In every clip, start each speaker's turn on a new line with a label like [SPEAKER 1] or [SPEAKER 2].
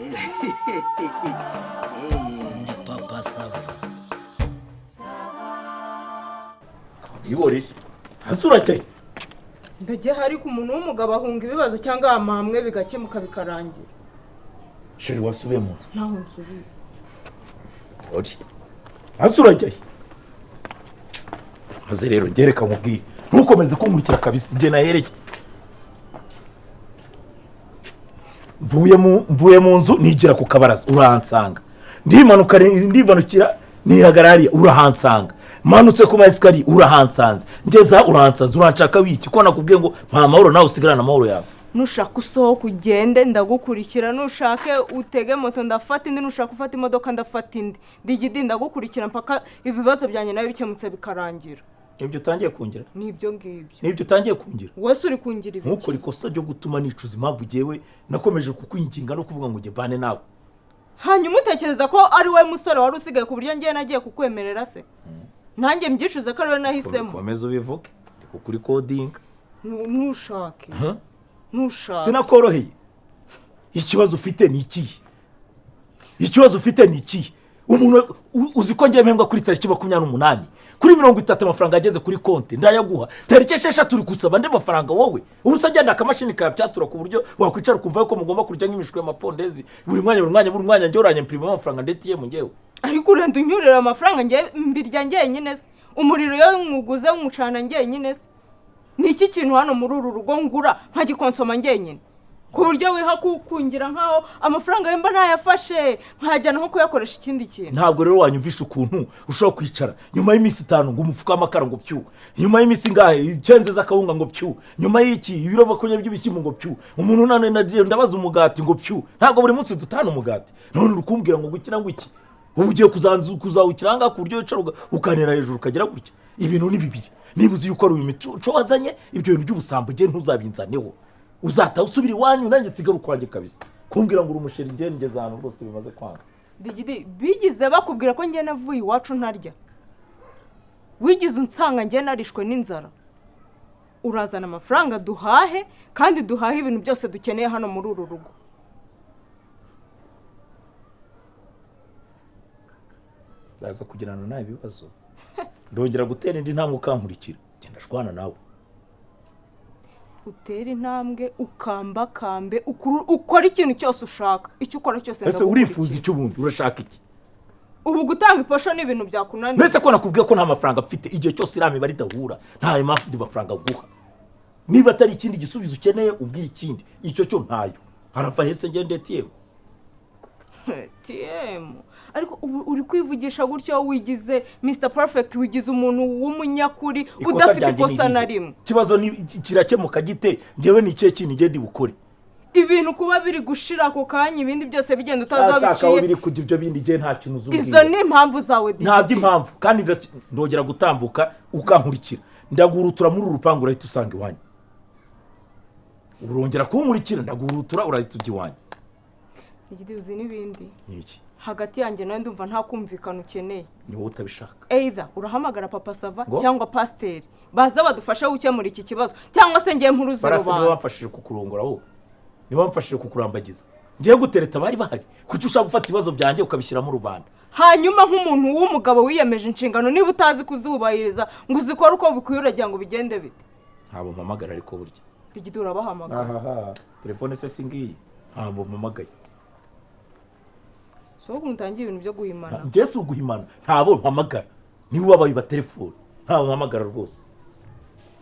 [SPEAKER 1] Ndi Papa Sava.
[SPEAKER 2] Iborere hasi, uracyaye.
[SPEAKER 3] Ndagiye, ariko umuntu w'umugabo ahunga ibibazo cyangwa hamwe bigakemuka bikarangira.
[SPEAKER 2] Chérie, wasubiye mu nzu?
[SPEAKER 3] Ntaho nsubiye.
[SPEAKER 2] Ori hasi, urajyaye. Maze rero ngereka nkubwire, ntukomeze kunkurikira kabisa. Njye nahereye mvuye mu nzu, nigira ku kabaraza urahansanga, ndimanuka, ndimanukira, nihagara hariya urahansanga, manutse ku ma escalier urahansanze, ngeza urahansanze. Uranshaka wiki ko nakubwiye ngo mpa amahoro, nawe usigarane amahoro yawe?
[SPEAKER 3] Nushaka usohoke ugende, ndagukurikira. Nushake utege moto, ndafata indi. Nushaka ufate imodoka, ndafata indi. Digidi, ndagukurikira mpaka ibibazo byanjye nawe bikemutse bikarangira.
[SPEAKER 2] Nibyo utangiye kungira?
[SPEAKER 3] Nibyo ngibyo.
[SPEAKER 2] Nibyo utangiye kungira?
[SPEAKER 3] Wese uri kungira ibiki?
[SPEAKER 2] Ntukore ikosa ryo gutuma nicuza impamvu ugewe nakomeje kukwinginga no kuvuga ngo njye mbane nawe.
[SPEAKER 3] Hanyuma utekereza ko ari we musore wari usigaye ku buryo ngiye nagiye kukwemerera se nanjye mbyicuze ko ari we nahisemo?
[SPEAKER 2] Komeza ubivuge, ndi kukuri kodinga.
[SPEAKER 3] Ntushake.
[SPEAKER 2] Huh?
[SPEAKER 3] Ntushake.
[SPEAKER 2] Sinakoroheye. Ikibazo ufite ni ikihe? Ikibazo ufite ni ikihe? Umuntu uzi ko ngiye mpembwa kuri tariki 28, kuri 30 amafaranga ageze kuri konti ndayaguha. Tariki 6 uri gusaba andi mafaranga. Wowe ubu se agenda akamashini kayabyatura ku buryo wakwicara ukumva yuko mugomba kurya nk'imishwi y'amapondezi buri mwanya, buri mwanya, buri mwanya? Njyewe uranyempirima amafaranga ndetiyemu njyewe?
[SPEAKER 3] Ariko urenda unyurira amafaranga, ngiye mbirya njyenyine se? Umuriro iyo mwuguze mwucana njyenyine se? Ni iki kintu hano muri uru rugo ngura nkagikonsoma njyenyine ku buryo wiha kukungira nkaho amafaranga mba nayafashe nkajyana nko kuyakoresha ikindi kintu?
[SPEAKER 2] Ntabwo rero wanyumvisha ukuntu ushobora kwicara nyuma y'iminsi 5 ngo umufuka w'amakara ngo pyu, nyuma y'iminsi ingahe icenze z'akawunga ngo pyu, nyuma y'iki ibiro 20 by'ibishyimbo ngo pyu, umuntu nane nagiye ndabaza umugati ngo pyu. Ntabwo buri munsi dutana umugati. None uri kumbwira ngo gukina ngo iki? Ubu ugiye kuzawukira ahangaha ku buryo wicara ukanera hejuru ukagira gutya? Ibintu ni bibiri: niba uzi yuko ari uyu mico wazanye, ibyo bintu by'ubusambo ugiye ntuzabinzaneho. Uzataha usubira iwanyu, nanjye nsigare ukwanjye kabisa. Kumbwira ngo uri umuchéri, njye ngeze ahantu rwose bimaze kwanga.
[SPEAKER 3] Digidi, bigize bakubwira ko njye navuye iwacu ntarya? Wigize unsanga njye narishwe n'inzara? Urazana amafaranga duhahe, kandi duhahe ibintu byose dukeneye hano muri uru rugo.
[SPEAKER 2] Ndaza kugirana nawe ibibazo. Ndongera gutera indi ntambwe ukankurikira, genda ashwana nawe.
[SPEAKER 3] Utera intambwe, ukambakambe, ukora ikintu cyose ushaka, icyo ukora cyose
[SPEAKER 2] Ese
[SPEAKER 3] ndagukurikira.
[SPEAKER 2] urifuza icyo ubundi? Urashaka iki?
[SPEAKER 3] Ubu gutanga iposho ni ibintu byakunaniye?
[SPEAKER 2] Mbese ko nakubwiye ko nta mafaranga mfite, igihe cyose iriya mibare idahura nta mpamvu mafaranga nguha. Niba atari ikindi gisubizo ukeneye, umbwire ikindi. Icyo cyo ntayo harava hese ngende ATM?
[SPEAKER 3] TM, ariko ubu uri kwivugisha gutyo, wigize Mr Perfect, wigize umuntu w'umunyakuri udafite
[SPEAKER 2] ryanjye ni
[SPEAKER 3] ikosa na
[SPEAKER 2] irihe?
[SPEAKER 3] rimwe.
[SPEAKER 2] Ikibazo ni kirakemuka gite? Njyewe ni ikihe kintu ngende bukore?
[SPEAKER 3] Ibintu kuba biri gushira ako kanya, ibindi byose bigenda utazi aho
[SPEAKER 2] Shaka aho
[SPEAKER 3] biciye.
[SPEAKER 2] biri kujya, ibyo bindi igihe nta kintu uzi.
[SPEAKER 3] Izo ni impamvu zawe, Digidi.
[SPEAKER 2] Nta by'impamvu. Kandi ndongera gutambuka ukankurikira, ndagurutura muri uru rupangu, urahita usanga iwanyu. Urongera kunkurikira, ndagurutura, urahita ujya iwanyu.
[SPEAKER 3] Digidi, uzi n'ibindi?
[SPEAKER 2] Ni iki?
[SPEAKER 3] Hagati yanjye nawe ndumva nta kumvikana ukeneye.
[SPEAKER 2] Ni wowe utabishaka.
[SPEAKER 3] Either urahamagara Papa Sava
[SPEAKER 2] Ngo?
[SPEAKER 3] cyangwa pasiteri baza badufashe gukemura iki kibazo, cyangwa se ngiye mpuruze
[SPEAKER 2] Barasa niwe
[SPEAKER 3] rubanda.
[SPEAKER 2] wamfashije kukurongora wowe, niwe wamfashije kukurambagiza. Ngiye gutereta bari bahari. Kuki ushaka gufata ibibazo byanjye ukabishyiramo rubanda?
[SPEAKER 3] Hanyuma nk'umuntu w'umugabo wiyemeje inshingano, niba utazi kuzubahiriza ngo uzikore uko bikwiye, uragira ngo bigende bite?
[SPEAKER 2] Ntabwo mpamagara ariko burya.
[SPEAKER 3] Digidi, urabahamagara.
[SPEAKER 2] Ahaha, telefone se si ngiyi? Ntabwo mpamagaye.
[SPEAKER 3] Si wowe utangiye ibintu byo guhimana.
[SPEAKER 2] Njye si uguhimana, ntabwo mpamagara. Niba ubabaye ba telefone, ntabwo mpamagara rwose,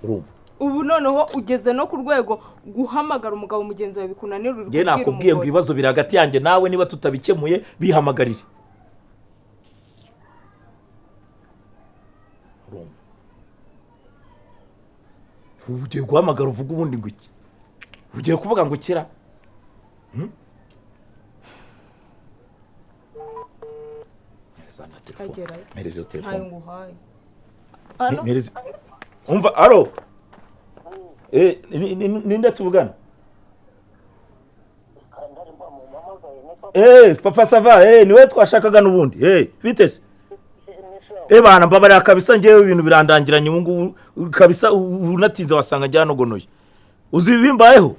[SPEAKER 2] urumva?
[SPEAKER 3] Ubu noneho ugeze no ku rwego guhamagara umugabo mugenzi wawe bikunanira, uri
[SPEAKER 2] Njye
[SPEAKER 3] kubwira
[SPEAKER 2] nakubwiye ngo
[SPEAKER 3] umugore.
[SPEAKER 2] ibibazo biri hagati yanjye nawe, niba tutabikemuye bihamagarire, urumva? Ubu ugiye guhamagara uvuga ubundi ngo iki? Ugiye kuvuga ngo kira? Mpereza na telefone.
[SPEAKER 3] Agerayo.
[SPEAKER 2] Mpereza iyo
[SPEAKER 3] Ntayo
[SPEAKER 2] telefone.
[SPEAKER 3] nguhaye. Alo?
[SPEAKER 2] Umva, alo. Ninde tuvugana? Papa Sava, niwe twashakaga n'ubundi. Bite se? Bana, mbabarira kabisa, njyewe ibintu birandangiranye ubu ngubu kabisa, unatinze wasanga njyanogonoye. Uzi ibimbayeho?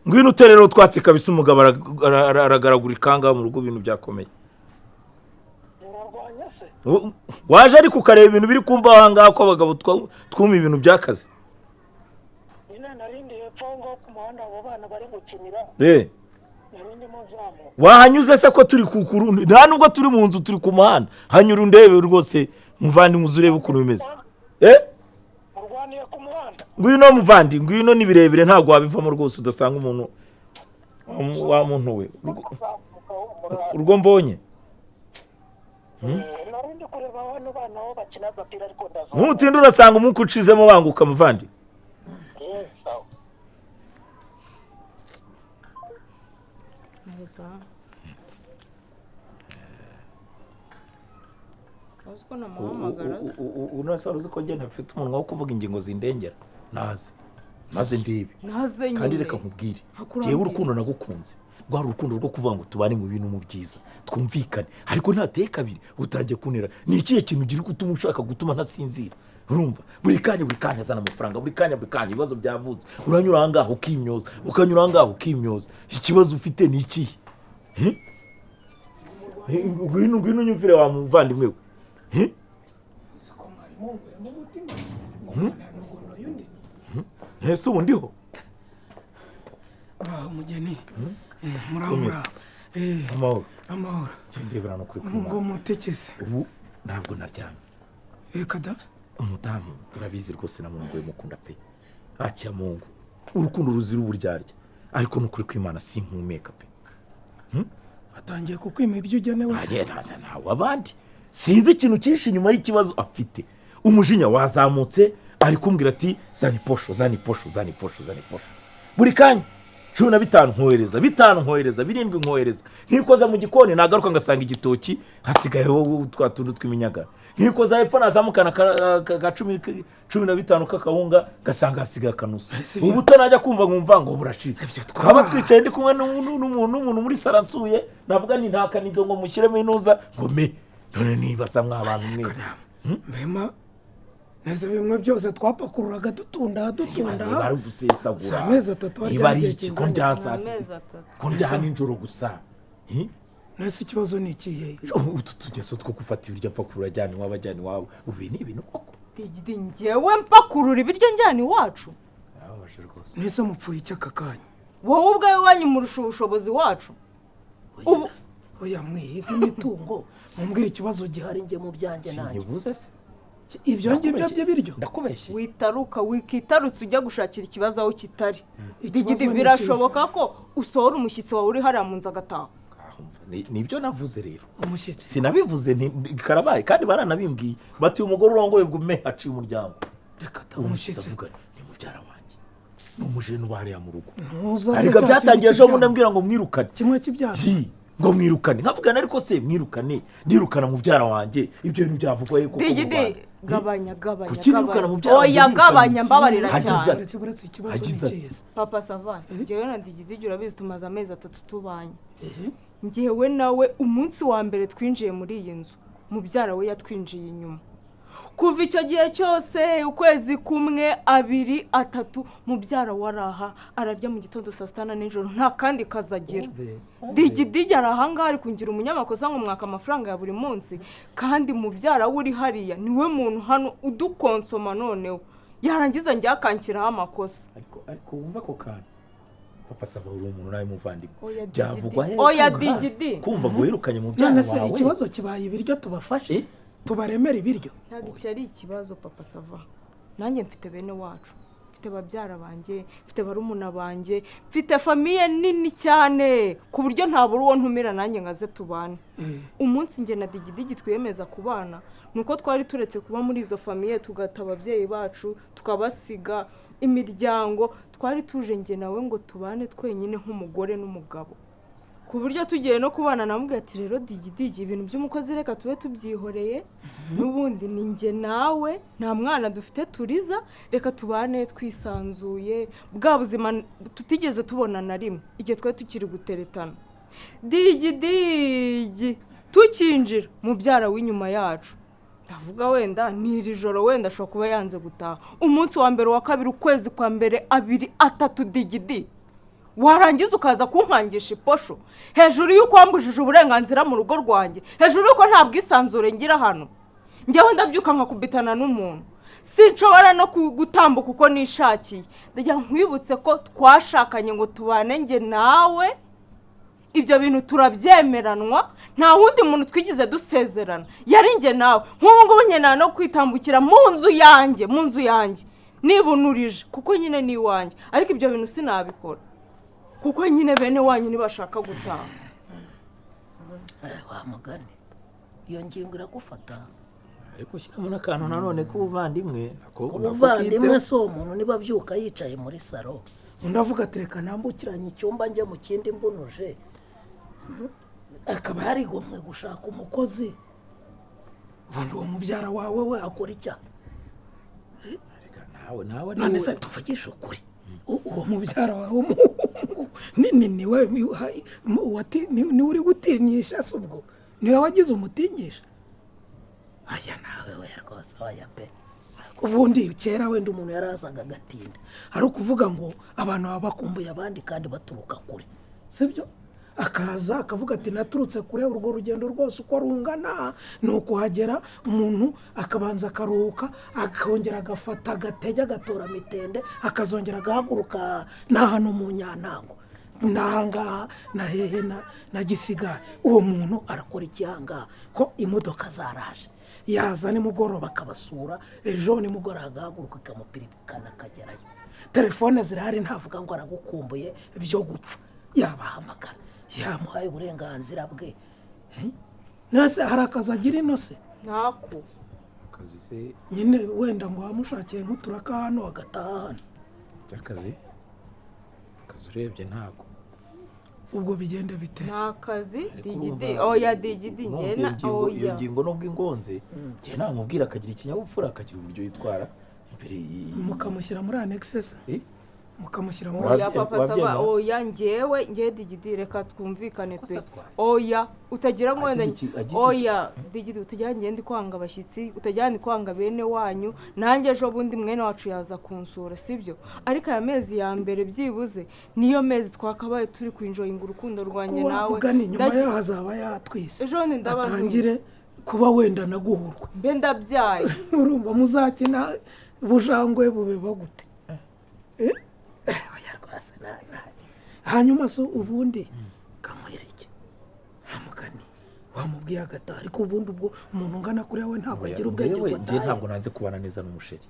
[SPEAKER 2] Ngwino uterere utwatsi kabisa. Umugabo aragaragura ikanga mu rugo, ibintu byakomeye.
[SPEAKER 4] Murarwanya se?
[SPEAKER 2] Waje ariko ukareba ibintu biri kumba aha ngaha, ko abagabo twuma ibintu by'akazi.
[SPEAKER 4] Nyine narindi hepfo aho ngaho ku muhanda, abo bana bari gukinira. Nari ndimo nzamuka.
[SPEAKER 2] Wahanyuze se ko turi ku nta nubwo turi mu nzu, turi ku muhanda. Hanyura undebe rwose muvandi, uze urebe ukuntu bimeze.
[SPEAKER 4] Murwaniye ku muhanda?
[SPEAKER 2] Ngwino muvandi, ngwino, ni birebire, ntabwo wabivamo rwose udasanga umuntu wa muntu we.
[SPEAKER 4] Kuzamuka humura.
[SPEAKER 2] Urwo mbonye.
[SPEAKER 4] Nari ndi kureba bano bana aho bakina agapira, ariko ndazamuka.
[SPEAKER 2] Ntutinda urasanga umwuka ucizemo, banguka muvandi.
[SPEAKER 4] Sawa.
[SPEAKER 3] Neza. Uzi ko namuhamagara se?
[SPEAKER 2] Unasa uzi ko njye ntafite umunwa wo kuvuga ingingo zindengera, naze maze ndebe.
[SPEAKER 3] Naze nyine.
[SPEAKER 2] Kandi reka nkubwire.
[SPEAKER 3] Hakurambwira
[SPEAKER 2] Njyewe urukundo
[SPEAKER 3] iki?
[SPEAKER 2] nagukunze rwari urukundo rwo kuvuga ngo tubane mu bintu, mu byiza, twumvikane, ariko ntateye kabiri utangiye kuntera. Ni ikihe kintu ugira gutuma ushaka gutuma ntasinzira? Urumva, buri kanya buri kanya azana amafaranga, buri kanya buri kanya ibibazo byavutse, uranyura aha ngaha ukimyoza, ukanyura aha ngaha ukimyoza. Ikibazo ufite ni ikihe? Eh? Ngwino, ngwino unyumvire wa muvandimwe we. Eh?
[SPEAKER 5] Ko mwari mumvuyemo umutima ngo mwana undi.
[SPEAKER 2] Ese ubu ndiho?
[SPEAKER 5] Muraho mugeni. Muraho.
[SPEAKER 2] Komera.
[SPEAKER 5] Muraho.
[SPEAKER 2] Amahoro.
[SPEAKER 5] Amahoro.
[SPEAKER 2] Ndebera no kuri
[SPEAKER 5] Ngo
[SPEAKER 2] kwimana.
[SPEAKER 5] mutekeze.
[SPEAKER 2] Ubu ntabwo naryamye.
[SPEAKER 5] Kada.
[SPEAKER 2] Umudamu turabizi rwose, na Mungu mukunda pe, akya Mungu, urukundo ruzira uburyarya, ariko nukuri kw'Imana simpumeka pe.
[SPEAKER 5] Atangiye kukwima ibyo ugenewe se?
[SPEAKER 2] Ntawe ntawe abandi, sinzi ikintu cyinshi inyuma y'ikibazo afite. Umujinya wazamutse, ari kumbwira ati zana iposho, zana iposho, zana iposho, zana iposho, buri kanya 15 nkohereza, 5 nkohereza, 7 nkohereza. Nkikoza mu gikoni nagaruka ngasanga igitoki hasigayeho twa tuntu tw'iminyagara. Nkikoza hepfo nazamukana ka 15 k'akawunga, ngasanga hasigaye akanusu.
[SPEAKER 5] Ese ibyo-
[SPEAKER 2] Ubuto najya kumva nkumva ngo burashize.
[SPEAKER 5] Ibyo
[SPEAKER 2] Twaba twicaye ndi kumwe n'umuntu muri sara nsuye, navuga ni nta kanido ngo mushyiremo inuza ngo me none nibaza mwa bantu mwe.
[SPEAKER 5] Mbema neza, bimwe byose twapakururaga dutunda dutunda.
[SPEAKER 2] Niba ari
[SPEAKER 5] Si
[SPEAKER 2] ugusesagura,
[SPEAKER 5] amezi atatu harya
[SPEAKER 2] niba ari
[SPEAKER 5] igihe
[SPEAKER 2] iki ko
[SPEAKER 5] kingana
[SPEAKER 2] ndya
[SPEAKER 5] iki?
[SPEAKER 2] saa sita,
[SPEAKER 3] Amezi atatu.
[SPEAKER 2] ko ndya nijoro gusa? Hi?
[SPEAKER 5] Nese ikibazo ni ikihe?
[SPEAKER 2] Utu tugeso two gufata ibiryo apakurura ajyana iwabo, ajyana iwabo, ubu ni ibintu koko.
[SPEAKER 3] Digidi, njyewe mpakurura ibiryo njyana iwacu?
[SPEAKER 2] Birababaje rwose.
[SPEAKER 5] Nese mupfuye iki aka kanya?
[SPEAKER 3] Wowe ubwawe wanyumurusha ubushobozi wacu ubu.
[SPEAKER 5] Oya, mwihiga imitungo, mumbwire ikibazo gihari njye mu byanjye nanjye.
[SPEAKER 2] Sinkibuze se?
[SPEAKER 5] Ibyo ngibyo by'ibiryo.
[SPEAKER 2] Ndakubeshye?
[SPEAKER 3] Witaruka, wikitarutse ujya gushakira ikibazo aho kitari.
[SPEAKER 5] Ikibazo
[SPEAKER 3] Digidi,
[SPEAKER 5] ni
[SPEAKER 3] birashoboka ko usohora umushyitsi wawe uri hariya mu nzu agataha?
[SPEAKER 2] Ngaho umva, nibyo navuze rero.
[SPEAKER 5] Umushyitsi?
[SPEAKER 2] Sinabivuze nti karabaye, kandi baranabimbwiye bati uyu mugore urongoye gume haciye umuryango.
[SPEAKER 5] Reka ta.
[SPEAKER 2] Umushyitsi?
[SPEAKER 5] Umushyitsi?
[SPEAKER 2] Avuga ni mubyara wanjye, ni umujene uba hariya mu rugo.
[SPEAKER 5] Ntuzaze.
[SPEAKER 2] Ariko
[SPEAKER 5] Cya
[SPEAKER 2] byatangiye
[SPEAKER 5] kindi
[SPEAKER 2] ejo bundi
[SPEAKER 5] kibyara.
[SPEAKER 2] ambwira ngo mwirukane.
[SPEAKER 5] Kimwe kibyara.
[SPEAKER 2] Ji, ngo mwirukane, nkavugana ariko se mwirukane, ndirukana mubyara wanjye? Ibyo bintu byavugwa he koko mu
[SPEAKER 3] Digidi,
[SPEAKER 2] Rwanda?
[SPEAKER 3] gabanya, gabanya.
[SPEAKER 2] Kuki nirukana
[SPEAKER 3] Gabanya.
[SPEAKER 2] mubyara wanjye?
[SPEAKER 3] Oya,
[SPEAKER 2] Mwirukane
[SPEAKER 3] gabanya,
[SPEAKER 2] iki?
[SPEAKER 3] mbabarira
[SPEAKER 2] Hagize
[SPEAKER 3] cyane.
[SPEAKER 5] Uretse, uretse, ikibazo ni
[SPEAKER 2] Hagize ati.
[SPEAKER 5] ikihe se?
[SPEAKER 3] Papa Sava, njyewe na Digidi, urabizi, tumaze amezi 3 tubanye.
[SPEAKER 5] Ehe.
[SPEAKER 3] Njyewe nawe, umunsi wa mbere twinjiye muri iyi nzu, mubyara we yatwinjiye inyuma. Kuva icyo gihe cyose, ukwezi kumwe, abiri, atatu, mubyara we araha ararya mu gitondo, saa sita na nijoro, nta kandi kazi agira. Digidigi ari ahangaha ari kungira umunyamakosa ngo mwaka amafaranga ya buri munsi, kandi mubyara we uri hariya niwe muntu hano udukonsoma, noneho yarangiza njye akanshyiraho amakosa.
[SPEAKER 2] Ariko wumva ako kantu, Papa Sava, uri umuntu nawe muvandimwe.
[SPEAKER 3] Oya, Digidi.
[SPEAKER 2] Byavugwa he?
[SPEAKER 3] Oya, Digidi.
[SPEAKER 2] Kumva ngo wirukanye mubyara
[SPEAKER 5] None se
[SPEAKER 2] wawe.
[SPEAKER 5] ikibazo kibaye ibiryo? Tubafashe?
[SPEAKER 2] Eh?
[SPEAKER 5] Tubaremere ibiryo?
[SPEAKER 3] Ntabwo iki ari ikibazo, Papa Sava. Nanjye mfite bene wacu, mfite babyara banjye, mfite barumuna banjye, mfite famille nini cyane ku buryo ntabura uwo ntumira nanjye ngo aze tubane. Umunsi njye na Digidigi twiyemeza kubana ni uko twari turetse kuba muri izo famille, tugata ababyeyi bacu, tukabasiga imiryango. Twari tuje njye nawe ngo tubane twenyine nk'umugore n'umugabo, ku buryo tugiye no kubana namubwiye ati rero Digidigi, ibintu by'umukozi reka tube tubyihoreye, n'ubundi ni njye nawe, nta mwana dufite turiza, reka tubane twisanzuye, bwa buzima tutigeze tubona na rimwe igihe twari tukiri guteretana. Digidigi, tukinjira, mubyara w'inyuma yacu, ndavuga wenda ni iri joro, wenda ashobora kuba yanze gutaha. Umunsi wa mbere, uwa kabiri, ukwezi kwa mbere, abiri, atatu, Digidi. Warangiza ukaza kunkangisha iposho hejuru y'uko wambujije uburenganzira mu rugo rwanjye, hejuru y'uko nta bwisanzure ngira hano. Njyewe ndabyuka nkakubitana n'umuntu, sinshobora no gutambuka uko nishakiye. Ndagira nkwibutse ko twashakanye ngo tubane njye nawe, ibyo bintu turabyemeranwa, nta wundi muntu twigize dusezerana, yari njye nawe. Nk'ubu ngubu nkenera no kwitambukira mu nzu yanjye, mu nzu yanjye nibunurije kuko nyine ni iwanjye, ariko ibyo bintu sinabikora kuko nyine bene wanyu ntibashaka gutaha.
[SPEAKER 1] Wa mugani iyo ngingo iragufata,
[SPEAKER 2] ariko shyiramo n'akantu nanone k'ubuvandimwe.
[SPEAKER 1] Ubuvandimwe si umuntu niba abyuka yicaye muri saro undi avuga ati reka nambukiranye icyumba njye mu kindi mbunuje, akaba yarigomwe gushaka umukozi. Ubundi uwo mubyara wawe we akora icyaha? None se tuvugishe ukuri,
[SPEAKER 5] uwo mubyara wawe w'umuhungu ni uri gutinyisha se? Ubwo niwe wagize umutinyisha?
[SPEAKER 1] Aya nawe we rwose, oya pe.
[SPEAKER 5] Ubundi kera wenda umuntu yarazaga agatinda, ari ukuvuga ngo abantu baba bakumbuye abandi kandi baturuka kure, sibyo? Akaza akavuga ati naturutse kure, urwo rugendo rwose uko rungana ni ukuhagera umuntu akabanza akaruhuka, akongera agafata agatege agatora mitende, akazongera agahaguruka na hano mu Nyantango n'ahangaha na hehe na Gisigari. Uwo muntu arakora ikihangaha ko imodoka zaraje, yaza nimugoroba akabasura, ejo nimugoroba agahaguruka ikamupirikana akagerayo. Telefone zirahari, ntavuga ngo aragukumbuye byo gupfa, yabahamagara, yamuhaye uburenganzira bwe. Nase hari akazi agira ino se?
[SPEAKER 3] Ntako
[SPEAKER 2] akazi se
[SPEAKER 5] nyine, wenda ngo wamushakiye nk'uturaka hano agataha hano.
[SPEAKER 2] Akazi akazi urebye ntako.
[SPEAKER 5] Ubwo bigende bite?
[SPEAKER 3] Nta kazi digidi, oya digidi njye na oya.
[SPEAKER 2] Iyo ngingo nubwo ingonze njye namubwira akagira ikinyabupfura, akagira uburyo yitwara imbere,
[SPEAKER 5] mukamushyira muri annexe se? Mukamushyira muri
[SPEAKER 3] oya papa saba, oya njyewe njye digidi reka twumvikane pe. Oya utagira ngo wenda oya digidi utagira njye ndi kwanga abashyitsi, utagira ndi kwanga bene wanyu, nanjye ejo bundi mwene wacu yaza kunsura, sibyo? Ariko aya mezi ya mbere byibuze niyo mezi twakabaye turi kwinjoyinga urukundo rwanjye nawe.
[SPEAKER 5] Nyuma yaho hazaba yatwise,
[SPEAKER 3] ejo bundi
[SPEAKER 5] atangire kuba wenda naguhurwa,
[SPEAKER 3] mbe ndabyaye.
[SPEAKER 5] Urumva muzakina bujangwe bube bagute? Hanyuma so ubundi kamwereke amugani wamubwiye agataha, ariko ubundi ubwo umuntu ungana kuri we ntabwo agira ubwenge ngo
[SPEAKER 2] atahe. Ntabwo nanze kubana neza n'umusheri,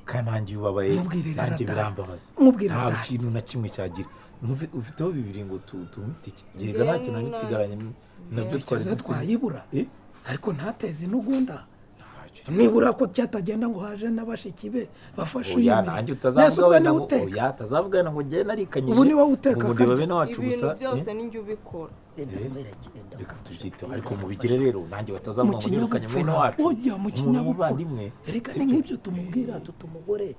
[SPEAKER 2] kandi nanjye ubabaye, nanjye birambabaza, nta kintu na kimwe cyagira. Ufiteho bibiri ngo tumitike gerega, nta kintu nisigaranye nabyo
[SPEAKER 5] twari twayibura, ariko ntateze intugunda. Nibura ko cyatagenda ngo haje n'abashiki be bafashe uyu
[SPEAKER 2] nanjye utazavuga ngo njye narikanyije.
[SPEAKER 5] Ubu ni wowe uteka
[SPEAKER 2] akarya bene wacu gusa,
[SPEAKER 3] ibintu byose ninjye ubikora.
[SPEAKER 2] Reka tubyiteho, ariko mubigire rero nanjye batazavuga ngo nirukanye mwene wacu.
[SPEAKER 5] Oya mu kinyabupfura, reka ni nk'ibyo tumubwira tutumugore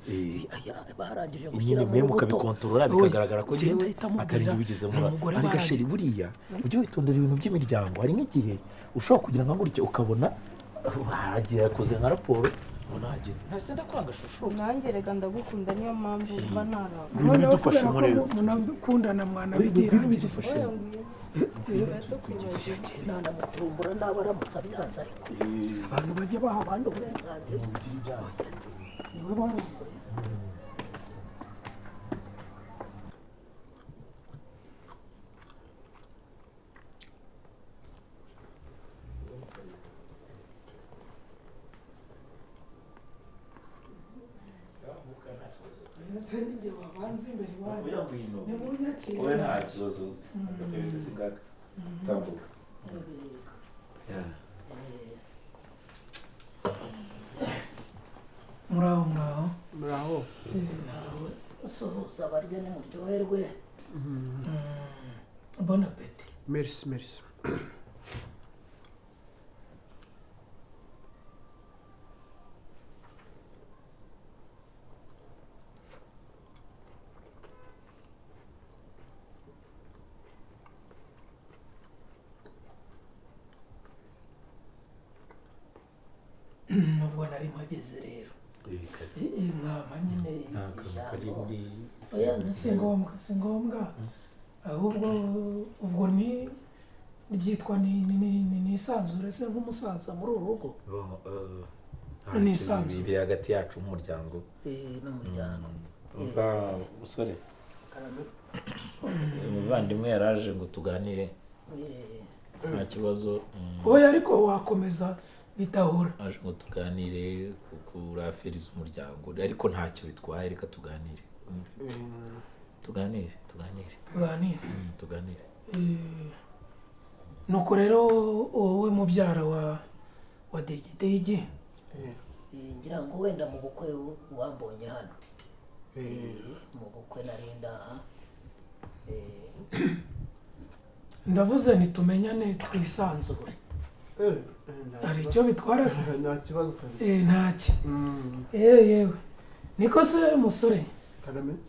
[SPEAKER 5] barangije gushyira
[SPEAKER 2] mu rubuto, mukabikontorora bikagaragara ko njyewe atari njye ubigizemo. Ariko sheri buriya ujye witondera ibintu by'imiryango, hari nk'igihe ushobora kugira nka gutya ukabona hagiye yakoze nka raporo unagize ntase ndakwanga shusho.
[SPEAKER 3] Nanjye reka ndagukunda, niyo mpamvu mba ntaraba.
[SPEAKER 5] Noneho kubera ko munakundana mwana bigira
[SPEAKER 1] nanamutumbura naba aramutse abyanze, ariko
[SPEAKER 5] abantu bajya baha abandi uburenganzira, niwe barongoye. Njye wabanza imbere iwanyu nimunyakire.
[SPEAKER 2] Oya nta kibazo, agatebe se singaka tambuka.
[SPEAKER 5] Muraho muraho
[SPEAKER 6] muraho.
[SPEAKER 1] Nawe suhuza abarya nimuryoherwe.
[SPEAKER 5] Bon appétit.
[SPEAKER 6] Merci merci.
[SPEAKER 5] Nubwo nari mpageze rero mwama nyine
[SPEAKER 2] Oya
[SPEAKER 5] si ngombwa, si ngombwa. Ahubwo ubwo ni byitwa ni isanzure se nk'umusaza
[SPEAKER 1] muri uru rugo.
[SPEAKER 5] Ni isanzure.
[SPEAKER 2] Biri hagati yacu nk'umuryango.
[SPEAKER 1] N'umuryango.
[SPEAKER 2] Umva musore, umuvandimwe yaraje ngo tuganire, nta kibazo.
[SPEAKER 5] Oya, ariko wakomeza bidahura.
[SPEAKER 2] Aje ngo tuganire kuri aferi z'umuryango, ariko ntacyo bitwaye, reka tuganire. Tuganire. Tuganire.
[SPEAKER 5] Nuko rero wowe mubyara wa Digi
[SPEAKER 1] ngira ngo wenda mu bukwe wambonye hano. Mu bukwe narinda
[SPEAKER 5] ndavuze ntitumenyane twisanzure. Hari icyo bitwara se?
[SPEAKER 6] Nta kibazo kabisa.
[SPEAKER 5] Ntacyo. Yewe niko se musore,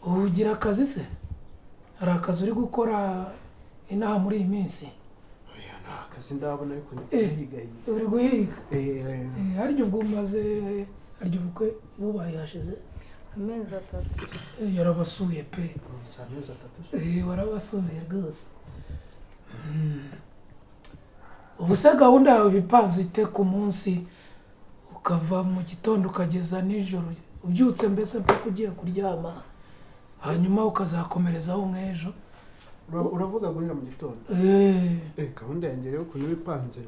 [SPEAKER 5] ugira akazi se? Hari akazi uri gukora inaha muri iyi minsi?
[SPEAKER 6] Oya, nta kazi ndabona, ariko ndi guhiga.
[SPEAKER 5] Uri guhiga? Harya ubwo umaze, harya ubukwe bubaye hashize
[SPEAKER 3] amezi 3.
[SPEAKER 5] Yarabasuye pe.
[SPEAKER 6] Amezi 3.
[SPEAKER 5] Warabasuye rwose. Ubu se gahunda yawe bipanze ite ku munsi, ukava mu gitondo ukageza nijoro ubyutse mbese mpaka ugiye kuryama, hanyuma ukazakomerezaho nk'ejo?
[SPEAKER 6] Uravuga guhera mu gitondo? Gahunda yanjye rero ukuntu bipanze,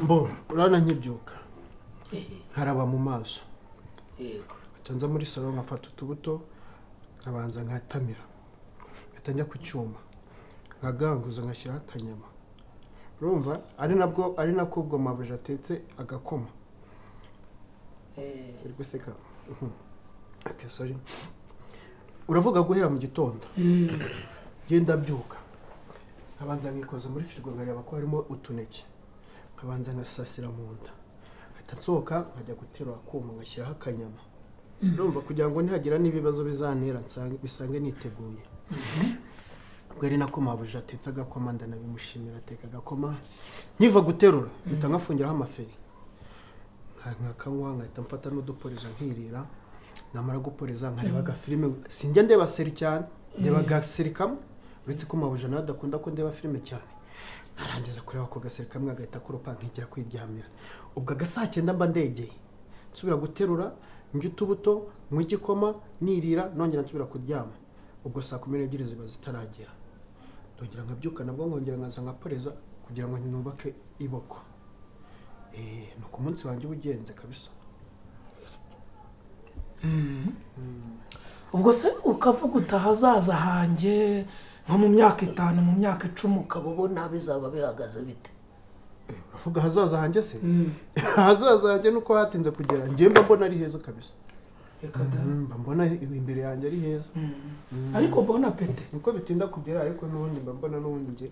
[SPEAKER 6] mbo urana nkibyuka nkaraba mu maso, nza muri salo nkafata utubuto nkabanza nkatamira, nkahita njya ku cyuma nkaganguza ngashyiraho akanyama, urumva ari nabwo ari nako ubwo mabuja atetse agakoma. Uri guseka? Okay, sorry. Uravuga guhera mu gitondo, genda byuka nkabanza nkikoza muri firigo nkareba ko harimo utuneke, nkabanza ngasasira mu nda, nkahita nsohoka nkajya guterura akuma ngashyiraho akanyama, urumva, kugira ngo nihagira n'ibibazo bizantera bisange niteguye. Ubwo ari nako mabuja atetse agakoma, ndanabimushimira, ateka agakoma. Nkiva guterura mpita nkafungiraho amaferi nkakanywa, nkahita mfata n'uduporizo nkirira. Namara guporeza nkareba agafilime. Sinjya ndeba seri cyane, ndeba agaseri kamwe, uretse ko mabuja nawe adakunda ko ndeba filime cyane. Narangiza kureba ako gaseri kamwe agahita akoropa nkigira kwiryamira. Ubwo agasaa 9 mba ndegeye, nsubira guterura njya utubuto nywa igikoma nirira, nongera nsubira kuryama. Ubwo saa 12 ziba zitaragera, ndongera nkabyuka nabwo nkongera nkaza nkaporeza kugira ngo nubake iboko. Ni ku munsi wanjye ubugenze kabisa.
[SPEAKER 5] Ubwo se ukavuga utahazaza hanjye nko mu myaka 5, mu myaka 10,
[SPEAKER 1] ukaba ubona bizaba bihagaze bite?
[SPEAKER 6] Uravuga ahazaza hanjye se? Ahazaza hanjye nuko hatinze kugera, njye mba mbona ari heza kabisa. Mba mbona imbere yanjye ari heza.
[SPEAKER 5] Ariko mbona pete
[SPEAKER 6] nuko bitinda kugera, ariko n'ubundi mba mbona n'ubundi njye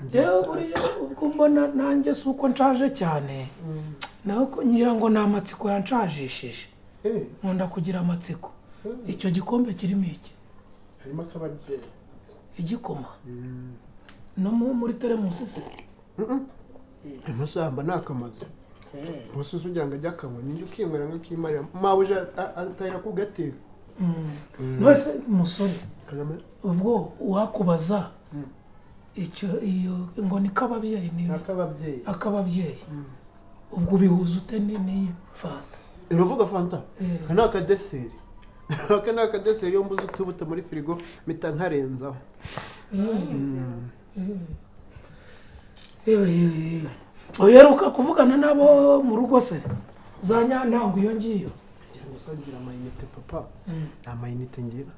[SPEAKER 5] njyewe buriya ubwo mbona nanjye si uko nshaje cyane, naho ngira ngo ni amatsiko yanshajishije. Nkunda kugira amatsiko. Icyo gikombe kirimo iki?
[SPEAKER 6] Harimo akababyeyi.
[SPEAKER 5] Igikoma? No muri teremusi se?
[SPEAKER 6] Amasamba ni akamazi. Bose ugira ngo ajye akanywa, ninjye ukinywera nkakimarira, mabuja atahira kugateka.
[SPEAKER 5] None musore, ubwo uwakubaza icyo iyo ngo ni kababyeyi, ni
[SPEAKER 6] akababyeyi,
[SPEAKER 5] akababyeyi, ubwo bihuza ute n'iyi fanta?
[SPEAKER 6] Uravuga fanta? Aka ni akadeseri. Aka ni akadeseri, iyo mbuze utubuto muri firigo mpita nkarenzaho.
[SPEAKER 5] Yewe uheruka kuvugana nabo mu rugo se? Za Nyantango iyo ngiyo?
[SPEAKER 6] Ngira ngo ngira amayinite papa. Nta mayinite ngira.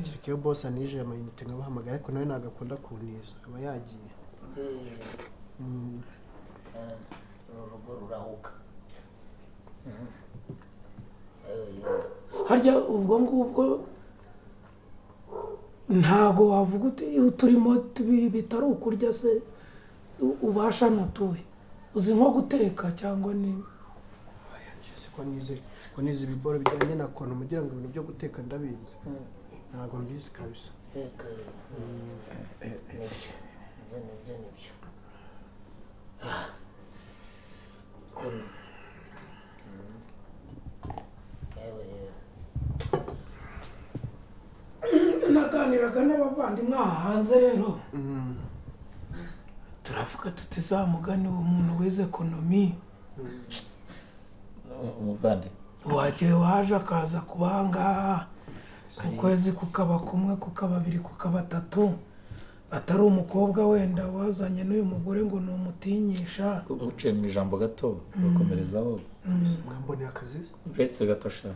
[SPEAKER 6] Kereka iyo boss anije amayinite nkabahamagara, ariko nawe ntabwo akunda kuntiza, aba yagiye.
[SPEAKER 1] Uru rugo rurahuka.
[SPEAKER 5] Harya ubwo ngubwo ntago wavuga uti uturimo bitari ukurya se ubasha n'utuye? Uzi nko guteka cyangwa ni?
[SPEAKER 6] Ko nize ibiboro bijyanye na kono, mugira ngo ibintu byo guteka ndabizi. Ntabwo mbizi kabisa.
[SPEAKER 1] Nibyo. Yewe yewe.
[SPEAKER 5] Naganiraga n'abavandimwe aha hanze rero, turavuga tuti za mugani uwo muntu wize économie
[SPEAKER 2] Umuvandi
[SPEAKER 5] wagiye waje akaza kuba aha ngaha, ukwezi kukaba kumwe, kukaba abiri, kukaba atatu, atari umukobwa wenda wazanye n'uyu mugore ngo ni umutinyisha.
[SPEAKER 2] Uciye mu ijambo gato bakomerezaho.
[SPEAKER 6] Mwamboneye akazi.
[SPEAKER 2] Uretse gato sha,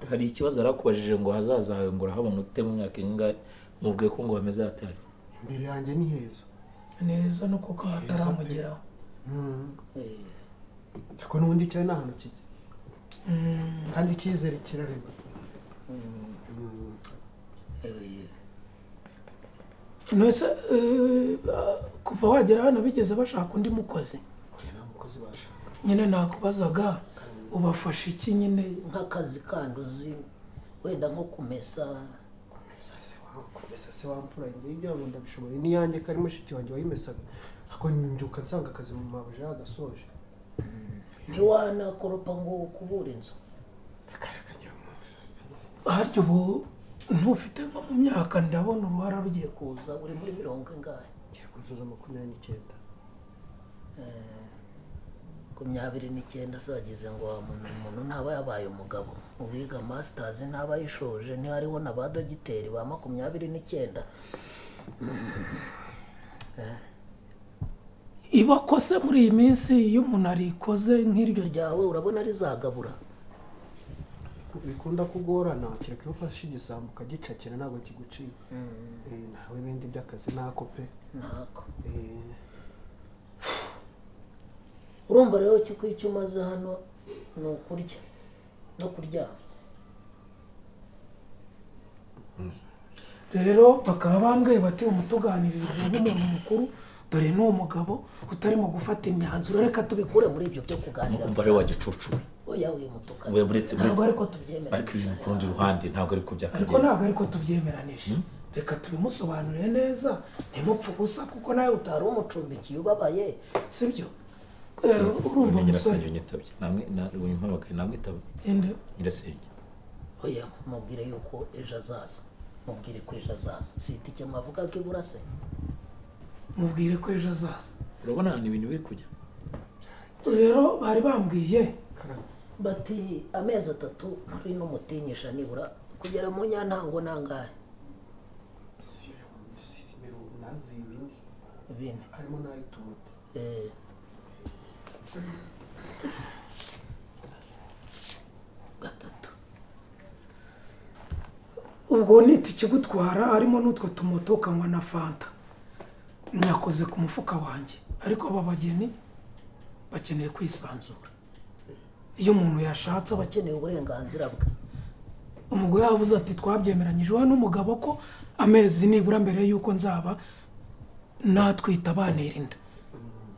[SPEAKER 2] hari ikibazo yarakubajije ngo hazaza hawe ngo urahabona ute mu myaka ingahe? Mubwiye ko ngo bameze hatari.
[SPEAKER 6] Imbere yanjye ni heza.
[SPEAKER 5] Neza no kuko hataramugeraho.
[SPEAKER 6] Ariko n'ubundi cyane ni ahantu kijya, kandi icyizere kirarema.
[SPEAKER 1] Yewe yewe.
[SPEAKER 5] Nese kuva wagera hano bigeze bashaka undi mukozi?
[SPEAKER 6] Oya, nta mukozi bashaka.
[SPEAKER 5] Nyine nakubazaga ubafasha iki nyine?
[SPEAKER 1] Nk'akazi kandi uzi wenda nko kumesa.
[SPEAKER 6] Kumesa se wamfura, njye ibyo ngo ndabishoboye, n'iyanjye kari mushiki wanjye wayimesaga, ariko mbyuka nsanga akazi mu mabuja yagasoje.
[SPEAKER 1] Ntiwanakoropa ngo ukubure inzu?
[SPEAKER 6] Akareka nyamuja.
[SPEAKER 5] Harya ubu ntufite nko mu myaka, ndabona uruhara rugiye
[SPEAKER 1] kuza, uri muri mirongo ingahe?
[SPEAKER 6] Ngiye kuzuza 29.
[SPEAKER 1] 29 se wagize ngo wa muntu, umuntu ntaba yabaye umugabo? Uwiga masters ntaba yishoje? Ntihariho na ba dogiteri ba 29?
[SPEAKER 5] Iba kose muri iyi minsi iyo umuntu arikoze nk'iryo
[SPEAKER 1] ryawe urabona rizagabura.
[SPEAKER 6] Bikunda kugorana, kereka iyo ufashe igisambo ukagicakira ntabwo kigucika. Nawe ibindi by'akazi ntako pe.
[SPEAKER 1] Ntako. Urumva rero ko icyo umaze hano ni ukurya no kuryama.
[SPEAKER 5] Rero bakaba bambwiye bati umutuganiririze nk'umuntu mukuru, dore ni umugabo utarimo gufata imyanzuro, reka
[SPEAKER 1] tubikure muri ibyo byo kuganira.
[SPEAKER 2] Umva rero wagicucu.
[SPEAKER 1] Oya uyu mutukana.
[SPEAKER 2] We buretse
[SPEAKER 1] ntabwo ariko tubyemera.
[SPEAKER 2] Ariko ibintu ku rundi ruhande ntabwo ariko byakagenze.
[SPEAKER 5] Ariko ntabwo ariko tubyemeranije. Reka tubimusobanurire neza, ntimupfe gusa kuko nawe
[SPEAKER 1] utari umucumbikiye ubabaye,
[SPEAKER 5] sibyo? Urumva musore
[SPEAKER 2] nyitabye namwe umpamagaye namwitaba.
[SPEAKER 5] Inde?
[SPEAKER 2] Nyirasenge.
[SPEAKER 1] Oya mubwire yuko ejo azaza. Mubwire ko ejo azaza. Si itike mwavuga ko ibura se?
[SPEAKER 5] Mubwire ko ejo azaza.
[SPEAKER 2] Urabona ni ibintu biri kujya.
[SPEAKER 5] Rero bari bambwiye
[SPEAKER 1] bati amezi atatu nturi n'umutinyisha nibura kugera mu nyantango nangahe?
[SPEAKER 6] Si nazi bine. Harimo n'ayitumoto.
[SPEAKER 1] Gatatu.
[SPEAKER 5] Ubwo niti kigutwara harimo n'utwo tumoto ukanywa na fanta. Nyakoze ku mufuka wanjye, ariko aba bageni bakeneye kwisanzura. Iyo umuntu yashatse
[SPEAKER 1] abakeneye uburenganzira bwe.
[SPEAKER 5] Umugore yavuze ati twabyemeranyije we n'umugabo ko amezi nibura mbere yuko nzaba natwita bantera inda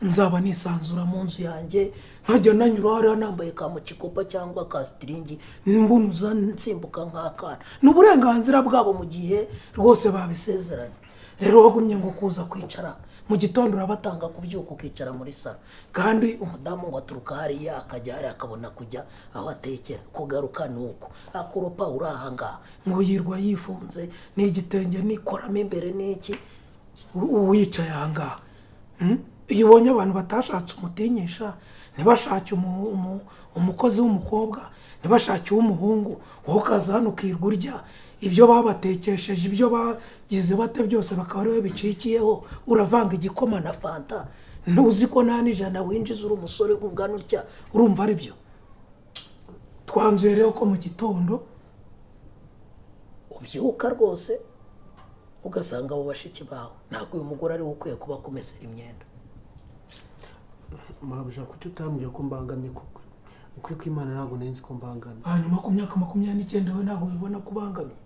[SPEAKER 5] nzaba nisanzura
[SPEAKER 1] mu nzu yanjye, nkajya nanyura hariya nambaye ka mucikopa cyangwa ka sitiringi, mbunuza nsimbuka nk'akana.
[SPEAKER 5] Ni uburenganzira bwabo
[SPEAKER 1] mu gihe
[SPEAKER 5] rwose
[SPEAKER 1] babisezeranye. Rero wagumye ngo kuza kwicara mu gitondo urabatanga kubyuka ukicara muri salo, kandi umudamu ngo aturuka hariya akajya hariya akabona kujya aho atekera, kugaruka nuko akoropa uri aha ngaha, ngo yirwa yifunze n'igitenge nikoramo imbere n'iki, uwicaye aha ngaha. Iyo ubonye abantu batashatse umutinyisha, ntibashake umukozi w'umukobwa, ntibashake uw'umuhungu, wowe ukaza hano ukirwa urya ibyo babatekesheje, ibyo bagize bate byose bakaba ariwe bicikiyeho, uravanga igikoma na fanta, ntuzi ko nta n'ijana winjiza uri umusore ungana utya, urumva ari byo? Twanzuye rero ko mu gitondo ubyuka rwose ugasanga abo bashiki bawe, ntabwo uyu mugore ari we ukwiye kuba akumesera imyenda.
[SPEAKER 6] Mabuja kuki utambwiye ko mbangamye koko? Ukuri kw'Imana ntabwo nari nzi ko mbangamye.
[SPEAKER 5] Hanyuma ku myaka 29 we ntabwo ubibona ko ubangamye?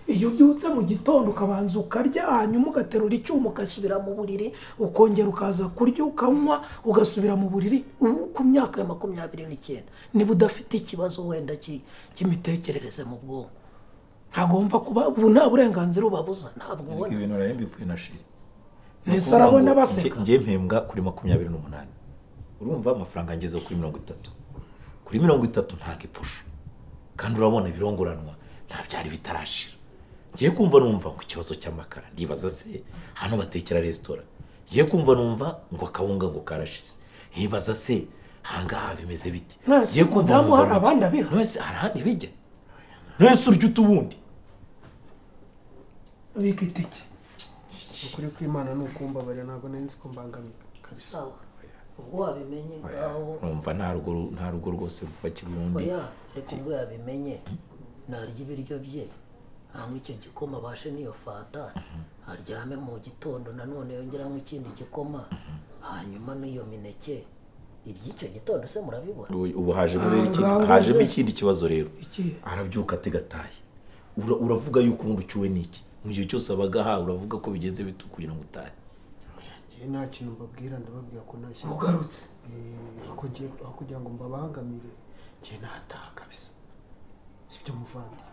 [SPEAKER 5] Iyo ubyutse mu gitondo ukabanza ukarya, hanyuma ugaterura icyuma ugasubira mu buriri, ukongera ukaza kurya ukanywa ugasubira mu buriri, ubu ku myaka ya 29 niba udafite ikibazo wenda cy'imitekerereze mu bwonko, ntabwo wumva kuba ubu nta burenganzira ubabuza, ntabwo ubona.
[SPEAKER 2] Ibintu nari mbipfuye na sheri.
[SPEAKER 5] Nese arabona baseka.
[SPEAKER 2] Ngiye mpembwa kuri 28. Urumva amafaranga ngeze kuri 30. Kuri 30 nta gipusho. Kandi urabona ibirongoranwa nta byari bitarashira. Ngiye kumva numva ngo ikibazo cy'amakara, ndibaza se hano batekera resitora. Ngiye kumva numva ngo akawunga ngo karashize. Nkibaza se hangaha bimeze bite?
[SPEAKER 5] Ngiye kumva numva hari abandi abiha.
[SPEAKER 2] None se hari ahandi bijya? None se urya utubundi?
[SPEAKER 5] Bika itike.
[SPEAKER 6] Ukuri kw'Imana ni ukumbabarira, ntabwo nari nzi ko mbangamira.
[SPEAKER 1] Sawa. Ubwo wabimenye ngaho.
[SPEAKER 2] Numva nta rugo rwose rwubakira urundi.
[SPEAKER 1] Oya, ariko ubwo yabimenye narya ibiryo bye, hanywa icyo gikoma abashe n'iyo fanta, aryame mu gitondo nanone yongera anywa ikindi gikoma, hanyuma n'iyo mineke. Iby'icyo gitondo se murabibona?
[SPEAKER 2] Ubu hajemo rero hajemo ikindi kibazo rero. Arabyuka ategataye. Uravuga yuko ubundi ucyuwe n'iki? Mu gihe cyose abaga uravuga ko bigenze bitu kugira ngo utahe.
[SPEAKER 6] Ngiye nta kintu mbabwira, ndababwira ko ntashye.
[SPEAKER 5] Ugarutse.
[SPEAKER 6] Aho kugira ngo mbabangamire, ngiye nataha kabisa. Sibyo muvandi.